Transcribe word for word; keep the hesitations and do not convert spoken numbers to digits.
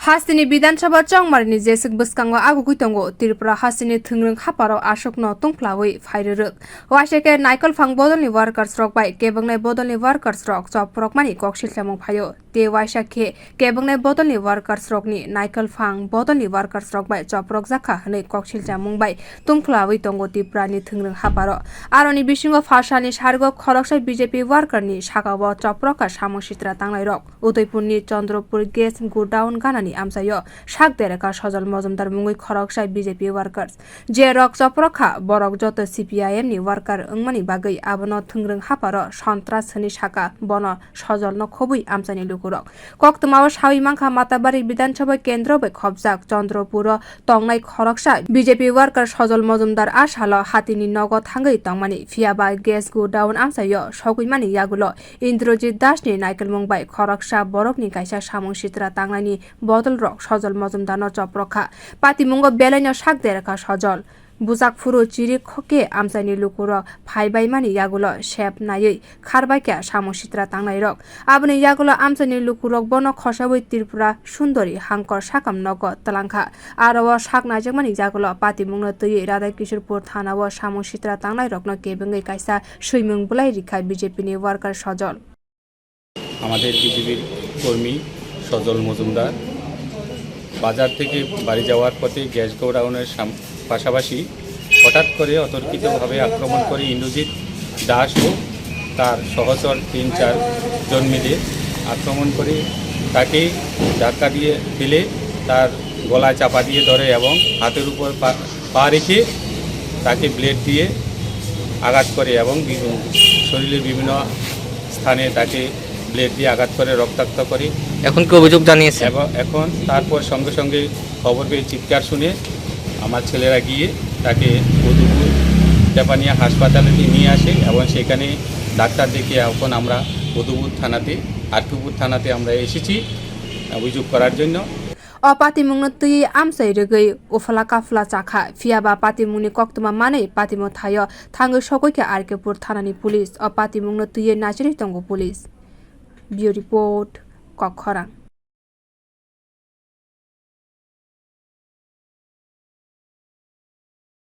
Hasteni Bidhan Sabha chongmarini jeswk bwskango agugwi tongo Tripura hasteni thwngrwng hapharo aswkno tungphlawi phairwrwk. Waisa khe naikolphang bodolni workers rok bai kebwngnai bodolni workers rok chopropmani koksil chamung phaio. Tei waisa khe kebwngnai bodolni workers rokni naikolphang bodolni workers rok bai chopropjak kha hwnwi koksil chamung bai tungphlawi tongo Tripurani thwngrwng hapharo. Aroni bisingo phalsalni sarigo khoroksa B J P worker ni sakao choprok kha samung sitra tangnairok. Udaipurni Chandrapur gas godown ganani amchaio sak dereka Sojol Mojumdar mungwi khoroksa B J P workers. Je rok choprok kha, borok joto C P I M ni worker wngmani bagwi abono thwngrwng hapharo sontras hwnwi saka, bono Sojolno khobwi amchaini lukurok. Koktwmao sawi mankha Matabari Bidhan Sabha kendro bai khopjak Chandrapuro tongnai khoroksa B J P worker Sojol Mojumdar a salo hatini nogo thangwi tongmani, phiyaba gas godown amchaio sogwimani yagulo Indrajit Dasni naikolmung bai khoroksa borokni kaisa samung sitra tangnaini bodolrok Sojol Mojumdarno choprok kha. Patimungo belaino sak dereka Sojol. Bujak phuru chiri khe amchaini lukurok phaibaimani yagulo sep naiwi kharbaikha samung sitra tangnairok. Aboni yagulo amchaini lukurok bono khosaui Tripura Sundori hangkor sakam nogo twlangkha. Aro o sak naijakmani yagulo patimungno twiwi Radhakishorpur thanao samung sitra tangnairokno kebengwi kaisa swimung bwlai rikha B J P ni worker Sojol. আমাদের বিজেপির কর্মী সজল মজুমদার বাজার থেকে বাড়ি যাওয়ার পথে গ্যাস গোডাউনের সাম-, পাশাপাশি হঠাৎ করে অতর্কিতভাবে আক্রমণ করে ইন্দ্রজিৎ দাস ও তার সহচর তিন চার জন মিলে আক্রমণ করে তাকে ধাক্কা দিয়ে ফেলে তার গলায় চাপা দিয়ে ধরে এবং হাতের উপর পা-, পা রেখে তাকে ব্লেড দিয়ে আঘাত করে এবং বি-, শরীরের বিভিন্ন স্থানে তাকে ব্লেড দিয়ে আঘাত করে রক্তাক্ত করে। এখন কি অভিযোগ জানিয়েছে? এবং এখন তারপর সঙ্গে সঙ্গে খবর পেয়ে চিৎকার শুনে আমার ছেলেরা গিয়ে তাকে বধুপুর তেপানিয়া হাসপাতালে নিয়ে আসে এবং সেখানে ডাক্তার দেখিয়ে এখন আমরা বধুপুর থানাতে, আরপিপুর থানাতে আমরা এসেছি অভিযোগ করার জন্য। O patimungno twiwi amchai rwgwi uphla kaphla chakha, phiyaba patimungni koktwma manwi patimung thaio thangwi sogwi kha R K pur thanani police. O patimungno twiwi nachirwi tongo police. Bureau report, Kokkhorang.